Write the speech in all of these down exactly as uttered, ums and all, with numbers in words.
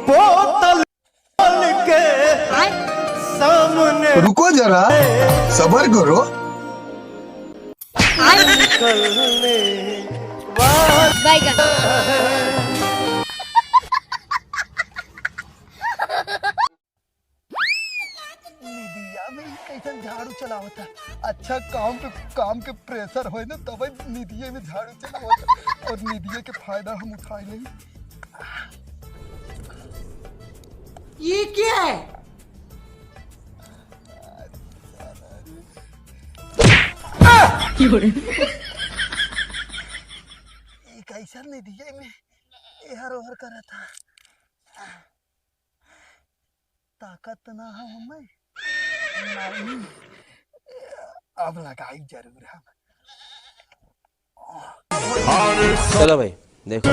बोतल के सामने रुको जरा, सबर करो। निकलने वाला बैगन। निदिया में ही कैसन झाड़ू चलावता। अच्छा काम पे, काम के pressure होए ना, तब निदिये में झाड़ू चलावता। और निदिये के फायदा हम उठाए नहीं। ये क्या है? ये कैसन निदिये में एहर ओहर करता। ताकत ना है हमें। नहीं। अब लगाई जरूर हम। चलो भाई, देखो।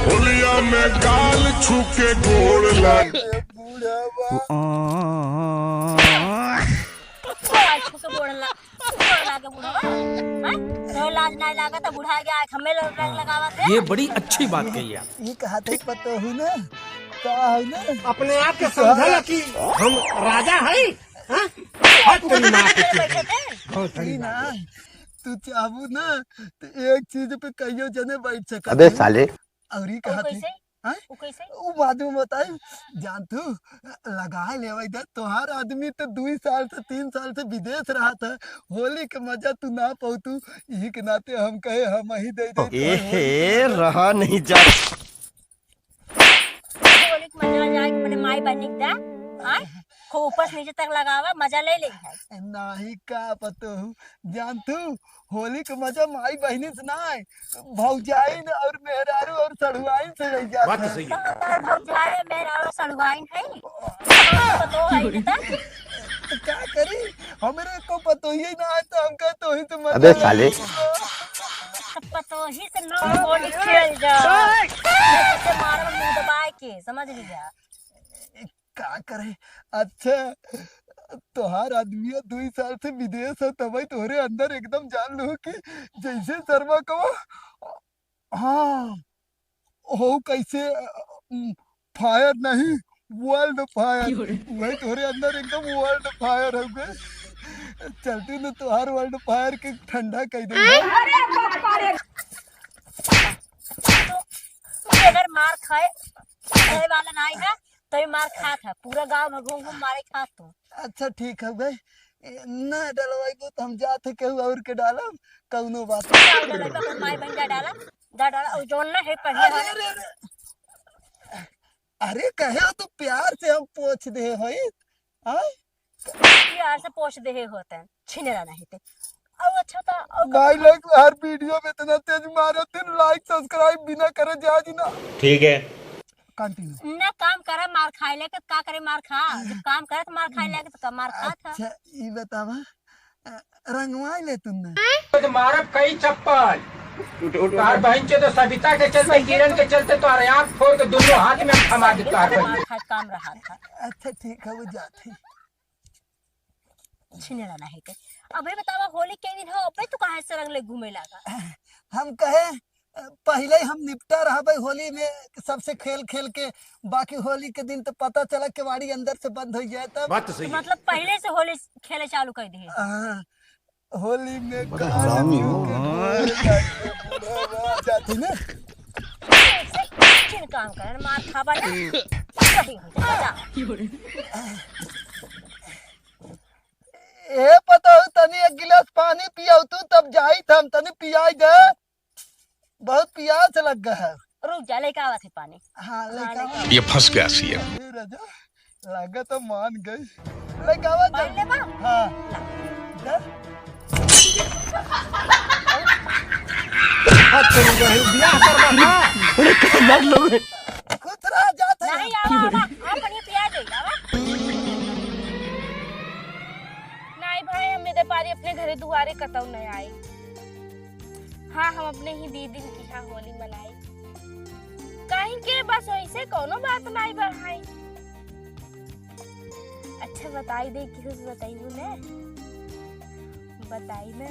होलिया में गाल छू के गोड़ लाग। आज छू के गोड़ ला-, गोड़ लागे बुढ़वा। हैं? तोहे लाज नाहीं लागत, बुढ़ा गया, आज हमें लोग रंग लगावत है। ये बड़ी अच्छी बात कही आप। ये कहा थे पतोहू ना, का है ना? अपने आप के समझा ना कि हम राजा है, हाँ? हद तेरी माँ के चूतिया। बैठे थे। बहुत बड़ी बात है। तू चाहबू ना, तो एक चीज पे कइयो जने बैठ सकत अबे है। साले। और ई वो कहा थे, कैसे? हैं? वो कैसे? वो बाद में बताई। जान तू, लगा लेवे दे, तोहार आदमी तो दुई साल से, तीन साल से विदेश रहत है, होली के मजा तू ना पौतू, यही के नाते हम कहे हम ही दे दे। ए हे, रहा नहीं जा। होली के मजा जाए के अपने माई बहिनी के दा, आय? खूब ऊपर से नीचे तक लगावा, मजा ले ले है। नाही का पतोहू, जान तू, होली के मजा माई बहिनी से ना आए, भौजाइन और मेहरारू और सढ़ुआइन से ले जात बात तो है। सही है। तो तार भौजाइन, मेहरारू, सढ़ुआइन है? तो है बेटा। तो का करी, हमरे को पतोहिए ना आए तो हम कहे तोही से मजा अबे ले। साले। तो पतोही से ना होली खेल जा। ऐसे मारब मुंह दबाए के, समझ लिया। का करे? अच्छा, तोहार आदमिया दुई साल से विदेश है, तबई तोहरे अंदर एकदम जान लो कि जैसे शर्मा कवा, हाँ, हो कैसे, अ, उम, fire नहीं, world fire। क्यों रे? वही तोहरे अंदर एकदम world fire हो गए। चलती न तोहार world fire के ठंडा कर दे। अरे बाप रे। तू, तू अगर मार खाए, खाए वाला नहीं है, तो ये मार खात है, पूरा गांव में घूम घूम मारे खात तू। अच्छा, ठीक है भाई, ए, ना डलवाइबो तो हम जात है केहू और के डालब, कौनो बात नहीं। का डलवाइबो, अपन माई बहन जा डाला, जा डाला, और जौन ना है पहले अरे, वाला। अरे, अरे, अरे, कहे हो तो प्यार से हम पोछ दे होई, हाँ? प्यार से पोछ दे होते हैं, छिनेरा नहीं थे। अब अच्छा था, अब भाई लोग हर video में इतना तेज मारत हैं, like subscribe बिना करे जाए जी ना। ठीक है। Continue। ना काम करे मार खाए लेके, का करे मार खा? जब काम करे तो मार खाए लेके तो का मार खा था? अच्छा, ई बतावा, अ, रंगवाई ले तुमने? तो मारब कई चप्पल। उठ, उठ, उठ। तार बहन चोद तो सविता के चलते, किरण के चलते तो अरे आँख फोड़ के दोनों हाथ में हम थमा दे तार बहन। मार खाए काम रहा था। अच्छा, ठीक है, वो जाते। छिनेरा नहीं के। अबे बतावा, होली के दिन हो, अबे तू काहे से रंग ले घूमे लागा? हम कहे, पहिले हम निपटा रहबे होली में, सबसे खेल खेल के, बाकी होली के दिन तो पता चला केवाड़ी अंदर से बंद हो जाए तब। बात तो सही है। मतलब पहिले से होली खेले चालू कर दिए। हाँ, होली में बड़ा हरामी हो। जाती ना। ऐसे कठिन काम करन, मार खाबा ना। सही हो जा, जा। ए पतोहू, तनी एक गिलास पानी पियाऊ तू, तब जाई हम, तनी पियाई दे, बहुत पियास लग गया है। रुक जा, लेके आवत है पानी। हाँ, लेके हाँ, लेके आवा। ये फंस गया सीएम। ए राजा, लागत है मान गई। लेके आवा पानी जल्दी। लेबा? हाँ। दे। हाथ चल गए, बियाह करना था। अरे, कहाँ लोग हैं? खुद रह जात है। नहीं, आवा, आवा, आप पानी पिया दे, आवा। नाई भाई, हम इधर पारी अपने घरे दुआरे कतौ नहीं आई। हाँ, हम अपने ही दीदी के यहाँ होली मनाई। काहे के बस वैसे कोनो बात नाई बा भाई। अच्छा बताई दे, केहू से बताइबू ने? बताई ना,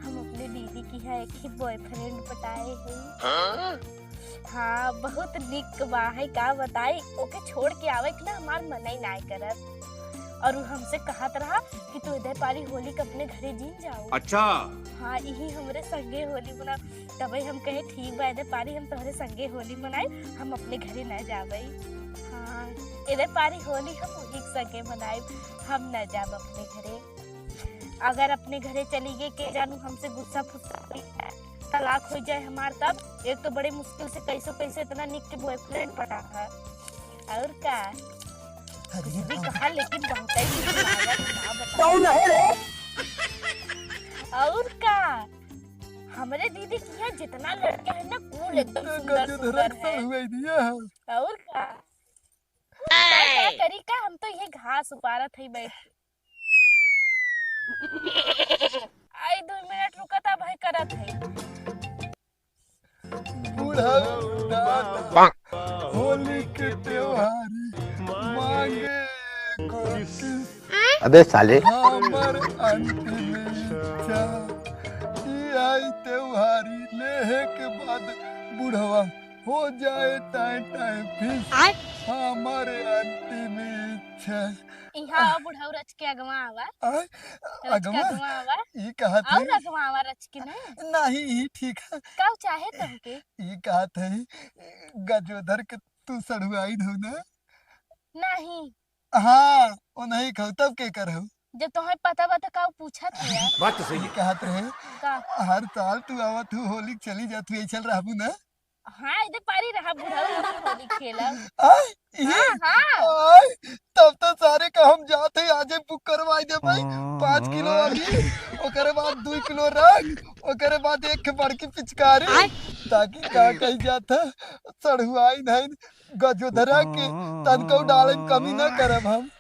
हम अपने दीदी की है एक ही boyfriend पटाए हैं। हाँ? हाँ, बहुत निक बा है, का बताई, ओके छोड़ के आवे के ना हमार मन ही नाई करत। और वो हमसे कहत रहा कि तू इधर पारी होली के अपने घरे जिन जाओ। अच्छा। हाँ, यही हमरे संगे होली मना। तबे हम कहे, "ठीक बा, इधर पारी हम तोहरे संगे होली मनाई, हम अपने घरे ना जाबे।" हाँ, इधर पारी होली हम वही के संगे मनाई, हम ना जाब अपने घरे। अगर अपने घरे चली गई, के जानू हमसे गुस्सा फुस्सा होई, तलाक हो जाए हमार, तब एक तो बड़े मुश्किल से कैसो कैसे इतना निक के boyfriend पटा है। और का? अरे कुछ भी बाप। कहा, लेकिन बहुत ही नीक लागत, का बताऊं। कौन है रे? और का? हमरे दीदी की यहाँ जितना लड़के हैं ना, कुल एकदम इतना सुंदर गजब सुंदर धड़क है। हुआ दिया है। और का? का, का करी का, हम तो ये घास उपारत है बैठ। आई, दो मिनट रुका, ता भाई करत है। बुढ़ऊ दादा, होली के त्योहार मांगे कोशिश। अबे साले। हमर अंतिम इच्छा, ई आई त्योहारी लेहे के बाद बुढ़वा हो जाए टाइम टाइम फिर। आय। हमर अंतिम इच्छा। इहाँ आओ बुढ़ऊ, रच के अगवा आवा। आय, रच के अगवा? अगवा आवा। ई कहत और है? अगवा आवा रच के ना। नहीं, ई ठीक है। का चाहे तुमके? ई कहत है, गजोधर के तू सड़ुआइन हो ना? नहीं। हाँ, वो नहीं खाऊ, तब के कर हो? जब तुम्हें पता बा त का पूछत है यार? बात तो सही है। ई कहत रहे, का? हर साल तू आवत हूँ, होली के चली जात हूँ, ऐसल रहबू ना? हाँ, इधर पारी रहा बुढ़ऊ, इधर होली खेलब। आय, ई? हाँ, हाँ। आय, तब तो सारे का हम जात है, आजे book करवाई दे भाई, पाँच किलो अबीर, ओकरे बाद दुई किलो रंग, ओकरे बाद एक बड़की पिचकारी, आय। ताकि का कही जात है, सड़ुआइन है, गजोधरा के तनको डाले में कमी ना करब हम।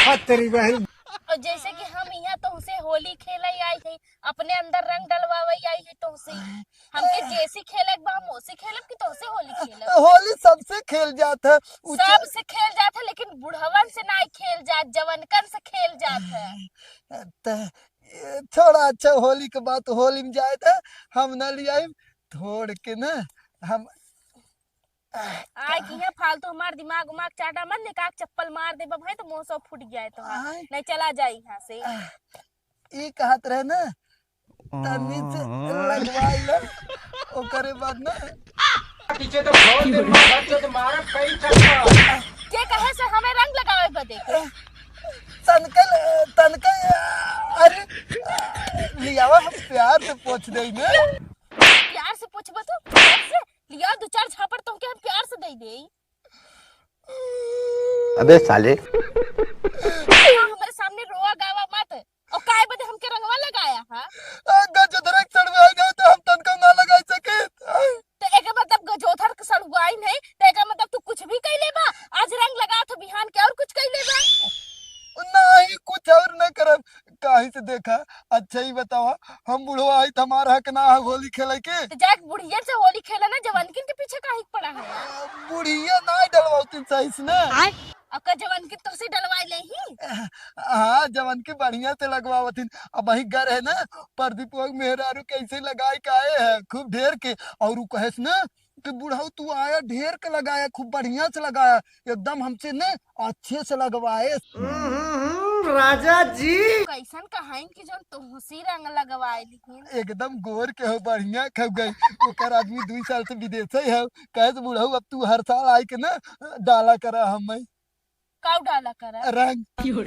हद तेरी बहन। और जैसे कि हम यहाँ तोहसे होली खेले आई है, अपने अंदर रंग डलवावे आई है तोहसे। हमके जेसी खेले के बा, हम ओसी खेलब कि तोहसे होली खेलब? होली सबसे खेल जात है। उ च- सबसे खेल जात है, लेकिन बुढ़वन से ना खेल जात, जवनकन से खेल जात है। त, ए, छोड़ा, अच्छा, होली के बात होली में जाए थे, हम ना ले आइब, छोड़ के ना, हम आय कि यहाँ फालतू हमार दिमाग उमाग चाटा मत, निकाल के चप्पल मार देबा भाई, तो मुंह सब फूट जाए तो। आय। नहीं, चला जाए यहाँ से। ई कहत रहे ना, तनी से लगवाई ले, ओकरे बाद ना। पीछे तो बहुत दिन बाद तो मारब कई चक्कर। के कहे से हमें रंग लगावे बदे? तनके, तनके, अरे, लियावा, हम प्यार से पोछ देई ना। प्यार से पोछबा तू? प्यार से? लिया, दो चार झापड़ तुमके हम प्यार से दे देई। अबे साले। हमारे सामने रोआ गावा मत। और काहे बदे हमके रंगवा लगाया, हाँ? आ, गजोधर के सड़ुआइन है तो हम तनको ना लगाई सके। तो एकर मतलब गजोधर के सड़ुआइन है, तो एकर मतलब तू कुछ भी कह लेबा? आज रंग लगा तो बिहान के और कुछ कह लेबा? नहीं, कुछ और ना करब। काहे से देखा, अच्छा ही बतावा, हम बुढ़वा आई त हमार हक ना है होली खेले के? तो जाके बुढ़िया से होली खेला ना, जवानकिन के पीछे काहे के पड़ा है? आ, बुढ़िया ना डलवाउतिन सही से ना। आय। अब का जवानकिन तोसे डलवाई लेही? हाँ, जवानकिन बढ़िया से लगवावतिन। अब वही घर है ना, प्रदीपवा के मेहरारू कैसे लगाई के आए है, खूब ढेर के, और उ कहेस ना, कि बुढ़ऊ तू आया ढेर के लगाया, खूब बढ़िया से लगाया, एकदम हमसे ने अच्छे से लगवाए। हम्म, राजा जी। कैसन कहाइन कि जौन तोहसी रंग लगवाए लिहिन? एकदम गोर के हो, बढ़िया खब गई। ओकर आदमी दुई साल से विदेशे है, कहे से बुढ़ऊ अब तू हर साल आई के ना डाला करा हमें। काऊ डाला करा? रंग। तू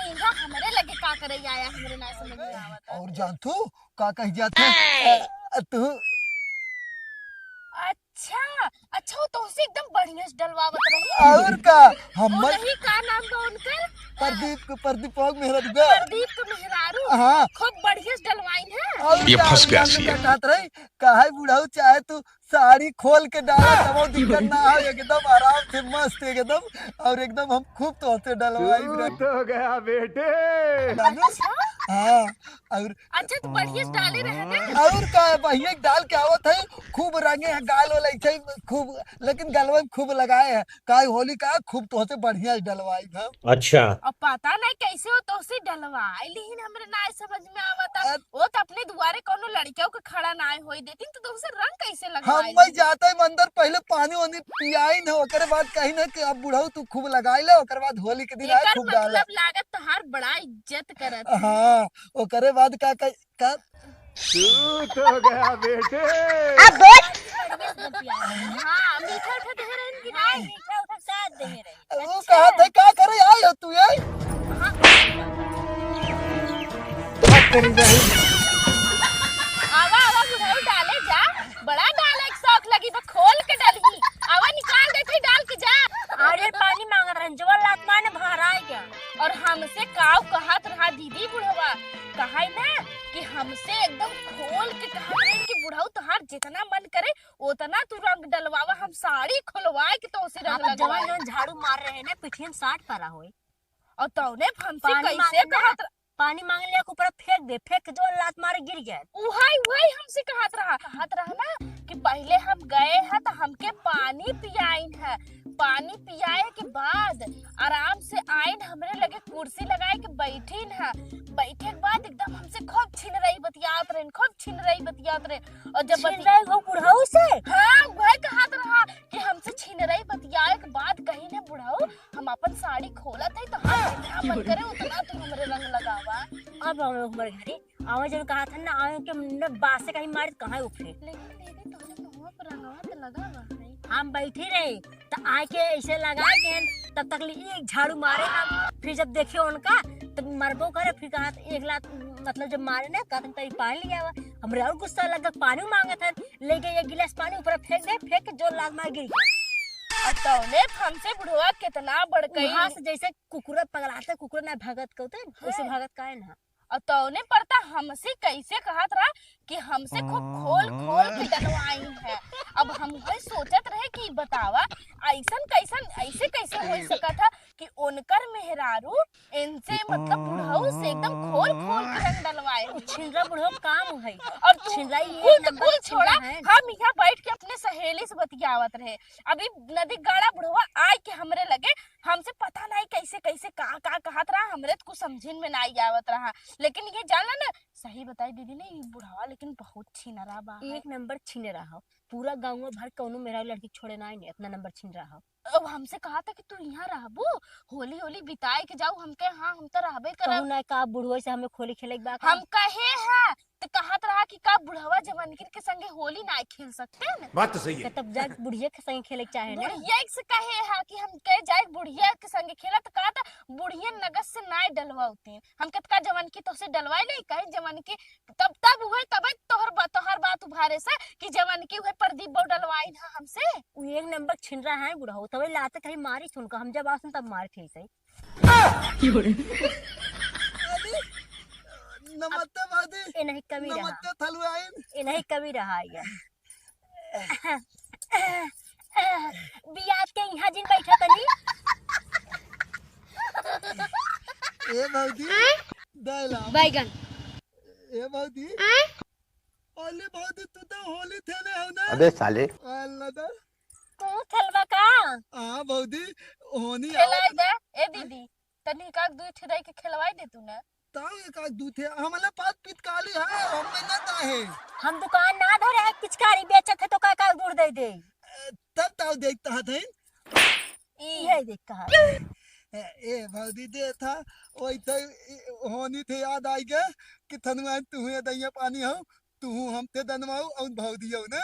यहाँ हमरे लगे का करे आया, हमरे ना समझ में आवत। और जान तू का कह जात है? अ, तू अच्छा, अच्छा, वो तोहसे एकदम बढ़िया से डलवावत रही। और का? वो हमर नहीं, का नाम बा उनकर? प्रदीप के, प्रदीप के मेहरारू बा। प्रदीप के मेहरारू? हाँ। खूब बढ़िया से डलवाइन है। और ये का? फंस गया हम सी। का कहत रही, काहे बुढ़ऊ, चाहे तू साड़ी खोल के डाला, तबो दिक्कत ना हो, एकदम आराम से मस्त एकदम, और एकदम हम खूब तोहसे डलवाई तू तो गया बेटे। हाँ, और अच्छा, तो बढ़िया से डाले रहे ना। और का है, बढ़िया डाल के आवत है, खूब रंगे हैं गाल वाला ऐसे ही खूब, लेकिन गलवा में खूब लगाए हैं, काहे होली का खूब तोहसे बढ़िया से डलवाई हम। अच्छा। अब पता नहीं कैसे वो तोहसे डलवाई लिहिन, हमरे ना समझ में आवता। अ- वो तो अपने दुआरे कोनो लड़कियों के खड़ा ना होई देती, तो तोहसे रंग कैसे लगवाई हम वही लिहिन? जाते ही अंदर पहले पानी वानी पियाई न, ओकरे बाद कही न कि अब बुढ़ऊ तू खूब लगाई ले, ओकरे बाद होली के दिन आए एकर खूब डाले। मतलब लागत तोहार बड़ा इज्जत करत है। हाँ, ओकरे बाद का, का, का? तू तो गया बेटे। अब बोल। हाँ, मीठा उठा दे रहन कि नहीं? मीठा उठा साथ दे रहे। वो अच्छा। कहा था, का करे आई हो तू, ए? हाँ। आवा, आवा, बुढ़ऊ डाले जा। बड़ा डाले के शौक लगी, बा खोल के डलही। आवा, निकाल देत ही, डाल के जा। अरे, पानी मांग रहन, जवन लात मारने भराए गया। और हमसे काव कहत रहा दीदी बुढ़वा, कहा है ना कि हमसे एकदम खोल के कहत रहे कि बुढ़ऊ, तोहार जितना मन करे उतना तू रंग डलवावा, हम साड़ी खुलवाए के तोसे रंग हाँ, तो जवन लगवाए। जवन झाड़ू मार रहे हैं ना, पिठियन साट परा होई। और तौने हमसे पानी कैसे मांगे ना, कहत रहा? पानी मांग लिया, ऊपर फेंक दे, फेंक के जो लात मारे गिर गए। उहाई, उहाई हमसे कहत रहा, कहत रहा ना कि पहले हम गए हैं तो हमके पानी पियाइन है, पानी पियाए के बाद आराम से आइन, हमरे लगे कुर्सी लगाए के बैठीन है, बैठे के बाद एकदम हमसे खूब छिनरई बतियात रहे, खूब छिनरई बतियात रहे। और जब बति- छिनरई हो बुढ़ऊ से? हाँ, वही कहत रहा कि हमसे छिनरई बतियाए के बाद कहीं ने बुढ़ऊ हम अपन साड़ी खोलत है तो हाँ, जितना मन करे उतना तू हमरे रंग लगावा। अब हम लोग हमारे घरे आवे जब कहा था ना, आवे के हमने बासे कहीं मारे तो कहाँ उठे। लेकिन दीदी, तोहरे मुँह पर रंगवा तो लगा हुआ है। हम बैठी रहे तो आके ऐसे लगा के तब तक ले एक झाड़ू मारे हम, फिर जब देखे उनका तो मरबो करे, फिर कहा एक लात मतलब जब मारे ना कहत तई पानी लिया हुआ, हमरे और गुस्सा लगा, पानी मांगत है, लेके एक गिलास पानी ऊपर फेंक दे, फेंक के जोर लात मार गिर गया। आ तौने हमसे बुढ़वा कितना बड़कई। वहाँ से जैसे कुकुर पगलाते, कुकुर ना भागत कहते, वैसे हाँ। भागत काहे ना? और तौने पड़ता हमसे कैसे कहत रहा कि हमसे खूब खोल खोल के डलवाई है। अब हम वही सोचत रहे कि बतावा, ऐसन कैसन, ऐसे कैसे हो सकत है कि उनकर मेहरारू इनसे, मतलब, बुढ़ऊ से एकदम खोल खोल के रंग डलवाए। उ छिनरा बुढ़ऊ काम है। और तू छिनरा ये कुल, नंबर कुल छोड़ा, छिनरा है। हम यहाँ बैठ के अपने सहेली से बतियावत रहे। अभी नदी गाड़ा बुढ़वा आए के हमरे लगे हमसे पता नहीं कैसे कैसे का का कहत रहा, हमरे तो कुछ समझिन में नहीं आवत रहा। लेकिन ये जाना ना, सही बताई दीदी ने, ये बुढ़वा लेकिन बहुत छिनरा बा है। एक नंबर छिनरा हो, पूरा गाँव भर कौनो मेहरारू लड़की छोड़े ना आइने, इतना नंबर छिनरा हो। अब हमसे कहा था कि तू यहाँ रहबू, होली होली बिताए के जाऊ, हम कहे हाँ, हम तो रहबे करब। कहू ना का बुढ़वा से हमें होली खेले के बा का? हम कहे हैं तो कहत रहा कि का बुढ़वा जवानकिन के संगे होली ना खेल सकते न? बात तो सही है। तब जाके बुढ़िया के संगे खेले के चाहे ना। बुढ़िया से कहे है कि हम के जाए बुढ़िया के संगे खेला, तो कहा था बुढ़िया नगद से ना डलवाउती। हम कहत का जवानकी तोसे डलवाए ले, कहे जवानकी तब, तब हुए तब तोहर बा-, तोहर बात उभारे से कि जवानकी हुए प्रदीप बो डलवाई ना हमसे। उ एक नंबर छिनरा है बुढ़ऊ, तबे लाते कहीं मारी सुन का, हम जब आसन तब मार थे से। अरे, नमस्ते भौजी। ए नहीं कमी रहा। नमस्ते थलुआइन। ए नहीं कमी रहा ये। बियाद के यहाँ जिन बैठा तनी। ए भौजी, आय? दैला। बैगन। ए भौजी। आय? अरे भौजी, तू तो होली थे ना, हो ना? अबे साले। अल्लाह दा। तू खेलबा का? हाँ भौजी, होनी खेलाई आवत। दे। ए दीदी, तनी का दुई ठे दई के खेलवाई दे तू ना। ताऊ एक आध दू थे, हमला पास पिचकारी है, हम में ना दा है। हम दुकान ना धरे है, पिचकारी बेचत है तो का का दूर दे दे। ए, तब ताऊ देखता है थैन। ई। यही देख कहा। ए, ए, भौजी दे था, ओई थे, ए, होनी थे याद आई गए कि थनुआ तू हुए दैया पानी हो, तू हूँ हम थे दनवाऊ और भौजी हो ना।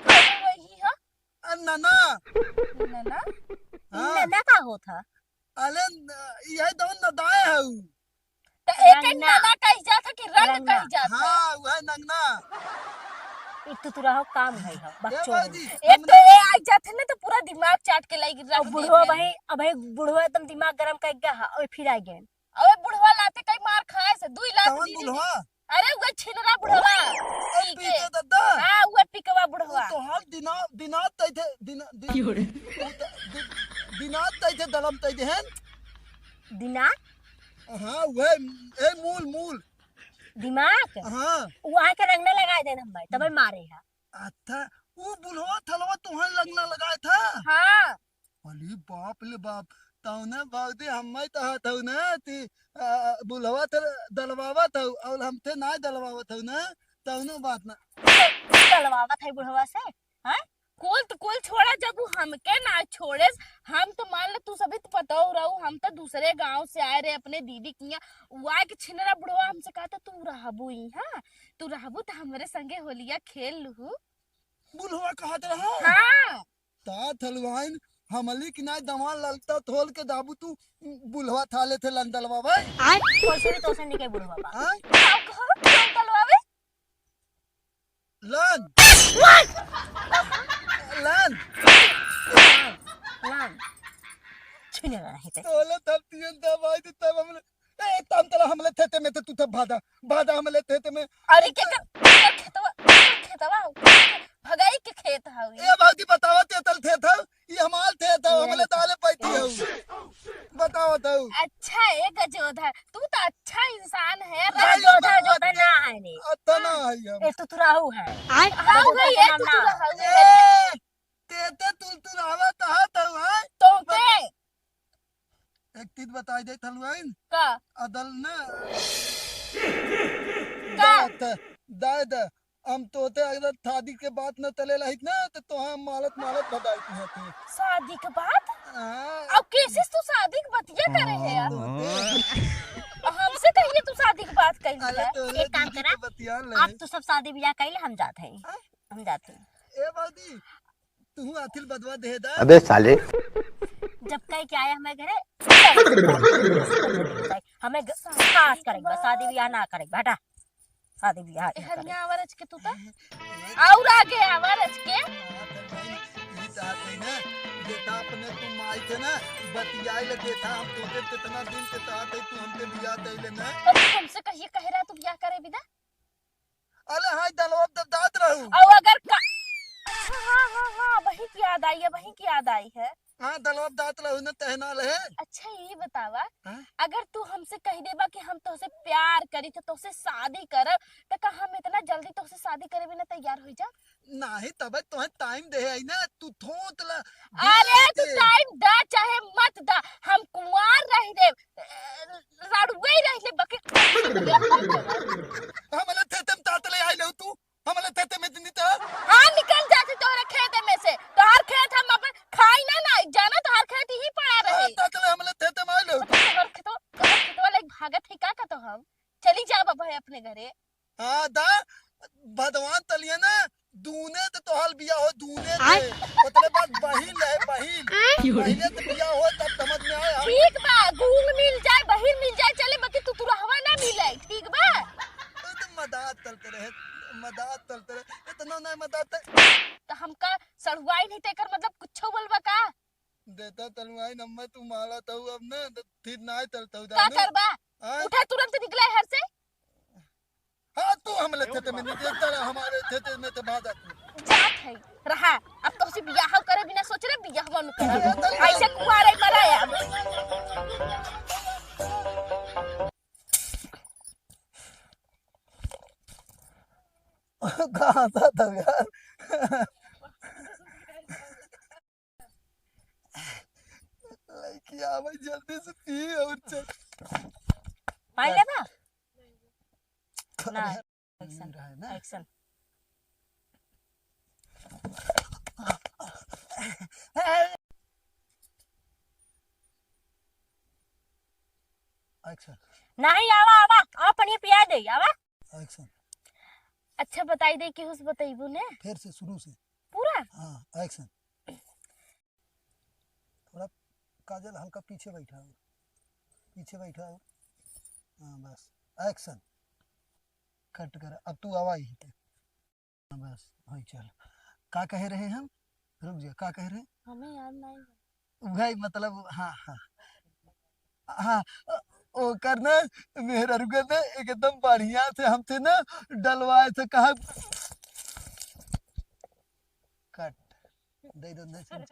वही है। आ, नना। नना? हाँ। नना का होत ह? अले, न-, यह दौन नदाए हऊ। त एक एक नना। नना कही जात ह कि रंग रंगना। कही जात ह? हाँ, वह नंगना। ई तुतुरा हो काम है हो, ए बकचोद। बाबूजी, ए हमने तो ए आई जात है ना तो पूरा दिमाग चाट के लाइक रख अब बुढ़वा देते हैं। भाई, अब भाई बुढ़वा एकदम दिमाग गरम कर गया है, और फिर आ गए। अबे बुढ़वा लाते कई मार खाए से, दुई लात कौन दीदी। बुढ़वा? अरे, उहे छिनरा बुढ़वा। ओ, पीके। पीके दादा। हाँ, उहे पिकवा बुढ़वा। ओ, तोहार क्यों रे? दि-, दिनात तै थे दलम तै देहन। दिनात? हाँ, वह, ए, मूल, मूल। दिमाग? हाँ। वो आके रंगना लगाए देन हम भाई, तबे मारे है। अच्छा, वो बुढ़वा थलवा तुहैं रंगना लगाए था? हाँ। अली बाप ले बाप, तौने भौजी हम्मै कहत हौ ना, ती, आ, बुढ़वा थे दलवावत हौ, और हमसे ना दलवावत हौ ना, तौनो बात ना। दलवावत है बुढ़वा से, हाँ? कुल तो कुल छोड़ा, जब वो हमके ना छोड़ेस, हम तो मान ले तू सभी तो पतोह रहू, हम तो दूसरे गांव से आए रहे अपने दीदी के यहाँ, वो आके छिनरा बुढ़वा हमसे कहता, "तू रहबू इहाँ, तू रहबू तो हमरे संगे होलिया खेल लूहू।" बुढ़वा कहत रहा? हाँ। तात हलवाइन, हमली की नाई दमा ललता थोल के दाबू तू, बुलवा थाले थे लंदलवा भाई। आय, कोई सुनी तो से निके बुढ़वा बा। आय? का कहो? लंदलवा बे? लन। लन। लन। छीने रहे थे। तोले तब तियन दबाई दे तब हमले ए, तम तला हमले थेते में ते तू तब भादा, भादा हमले थेते में। अरे के कर, के कर खेतवा, के कर खेतवा, भगाई के खेत हौ ई। ए भौजी बतावा ते तल थेत हौ, ई हमार थेत हौ, हमले ताले पैती हौ। बतावा तौ। अच्छा, ए गजोधर, तू तो अच्छा इंसान है, अरे गजोधर, जोधर ना है ने। अतना है हम। ए, तू तुराहू है। आय। हाँ, गजोधर भाई, के ए, नाम तू ना। तुराहू है। ए, तेते तुलतुलावा कहा था, हैं? तो के? एक चीज बताई दे थलुआइन। का? अदल न। का? दात, दाय द, हम तोते अगर शादी के बात न चले लाहित ना, तो तोहा मालत मालत भगाई तू हथे। शादी के बात? हाँ। अब कैसे तू शादी के बतिया करे है यार? तोते। हमसे कहिए तू शादी के बात कही अरे है। तोरे एक काम दीदी करा, के बतिया ले। आज तू सब शादी ब्याह कइले, हम जात हैं। हाँ? हम जात हैं। ए बाबूजी, तू आखिर बदवा दे दा। अबे साले। जब कह के आया हमें घरे, हमें ग-, खास करेक बा, शादी ब्याह ना करेक बा, हटा। शादी ब्याह ए, ना हरिया करेक। आवा रच के तू तो। और आगे आवा रच के। हाँ, तो भाई, ई चाहत है ना, बेटा अपने तू माई से ना, बतियाए ले बेटा, हम तोके कितना दिन के चाहत है, तू हमसे ब्याह कर ले ना। तो तू हमसे कहिए कह रहा तू ब्याह करे बिदा? अरे हाँ, दलवा तब दात रहू। और अगर का-, अच्छा, हाँ, हाँ, हाँ, वही की याद आई है, वही की याद आई है। हाँ, दलवा दात रहू न तहना रहे। अच्छा, ये बतावा, हाँ? अगर तू हमसे कह देबा कि हम तोसे प्यार करी, तो तोसे शादी करब, तो का हम इतना जल्दी तोसे शादी करे बिना तैयार हो जा? नाही, तब तोहे टाइम दे आई ना, तू थोत ला, अरे, तू दे। टाइम दा चाहे मत दा, हम कुंवार रह देब, ए, रड़ुए रह ले बके। हमले थेते में तात ले आई लो तू, हमले थेते में दिन तो। हाँ, निकल जाती तोहरे खेते में से, तोहर खेत हम अपन खाई ना, ना, जाना तोहर खेत ही पड़ा रहे। तात ले हमले थेते में आई लो। तोहर खेतवा, तोहर खेतवा लेके भागत है का, का तो हम चली जाब अब है अपने घरे। हाँ, दा, भदवान तलिए ना, दूने त तोहार बिया हो, दूने आय। ते। ओतने बाद बहिल है, बहिल। आय। पहिले त बिया हो, तब समझ में आए, हम ठीक बा, गूंग मिल जाए, बहिल मिल जाए, चले, बाकी तू तुरहवा ना मिले, ठीक बा? अरे, तो मदात तलते रहे, मदात तलते रहे, इतना ना मदात तल- तो हमका सड़ुआई नहीं, तेकर मतलब कुछो बोलबा का? देता तलवाई नम्मा तू माला तऊ अब ना, तो फिर ना तलतऊ का जानो। करबा? हाँ? उठा तुरंत निकला है घर से। हाँ, तू हमले थेते में नहीं देखता रहा, हमारे थेते में तो भागा तू। जात है, रहा। अब तो उसे बियाह करे बिना सोच रहे, बियाह वन करे। अरे, तो ऐसे कुआरे मरा है अब। कहाँ था तब यार? लड़की आवे जल्दी से पी और चल। पानी लेबा? ना। अरे, एक्शन। रहा है ना? एक्शन। एक्शन। नहीं, आवा, आवा, आ, पानी पिया दे, आवा। एक्शन। अच्छा, बताई दे, केहू से बतैबू ने? फिर से, शुरू से। पूरा? हाँ, एक्शन। थोड़ा काजल हल्का पीछे बैठा हो, पीछे बैठा हो। हाँ, बस, एक्शन। कट कर, अब तू आवा यहीं पे। हाँ, बस, वही चल। का कहे रहे हम? रुक जा, का कहे रहे? हमें याद नहीं है। वही मतलब, हाँ, हाँ। हाँ, ओकर ना मेहररुआ ना एकदम बढ़िया से हमसे ना डलवाए से कहा। कट। दे दो, दे दो।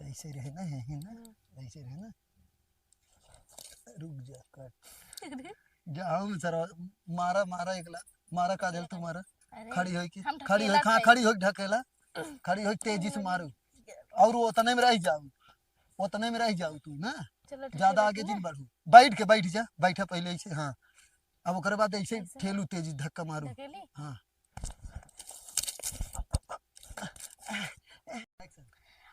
ऐसे रहे ना, यही ना, हम्म। ऐसे रहे ना। रुक जा, कट। अरे। जाओ सरवा, मारा, मारा एकला, मारा काजल, तू मारा। अरे, खड़ी होई के, हम खड़ी होई, ढकेलत हाँ, हई। खड़ी होई ढकेला, खड़ी होई तेजी से मारू। और वो उतने में रह जाऊ, उतने में रह जाऊ तू ना, चलो, ज्यादा ढकेलत आगे हई जिन ना। बढ़ू। बैठ के, बैठ जा, बैठा पहले ऐसे, हाँ। अब ओकरे बाद ऐसे ऐसे? ठेलू तेजी, धक्का मारू। ढकेली? हाँ।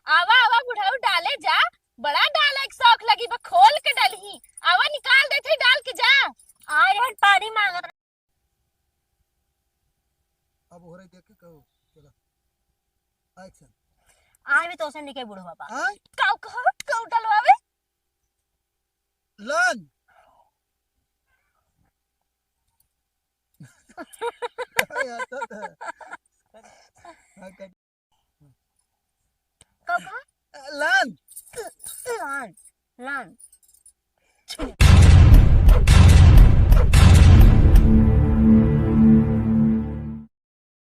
आवा, आवा बुढ़ऊ, डाले जा, बड़ा डाले के शौक लगी बा, खोल के डलही। आवा, निकाल देत हई डाल के, जा। आय हट, पानी मांगत। अब हो रही देख के कहो, चला। Action। आय भी तो से निके बुढ़वा बा। हाँ? काऊ कहो, काऊ डलवावे? Learn। यार, तो, तो। हाँ, कर। काऊ कहो? Learn। Learn। Learn।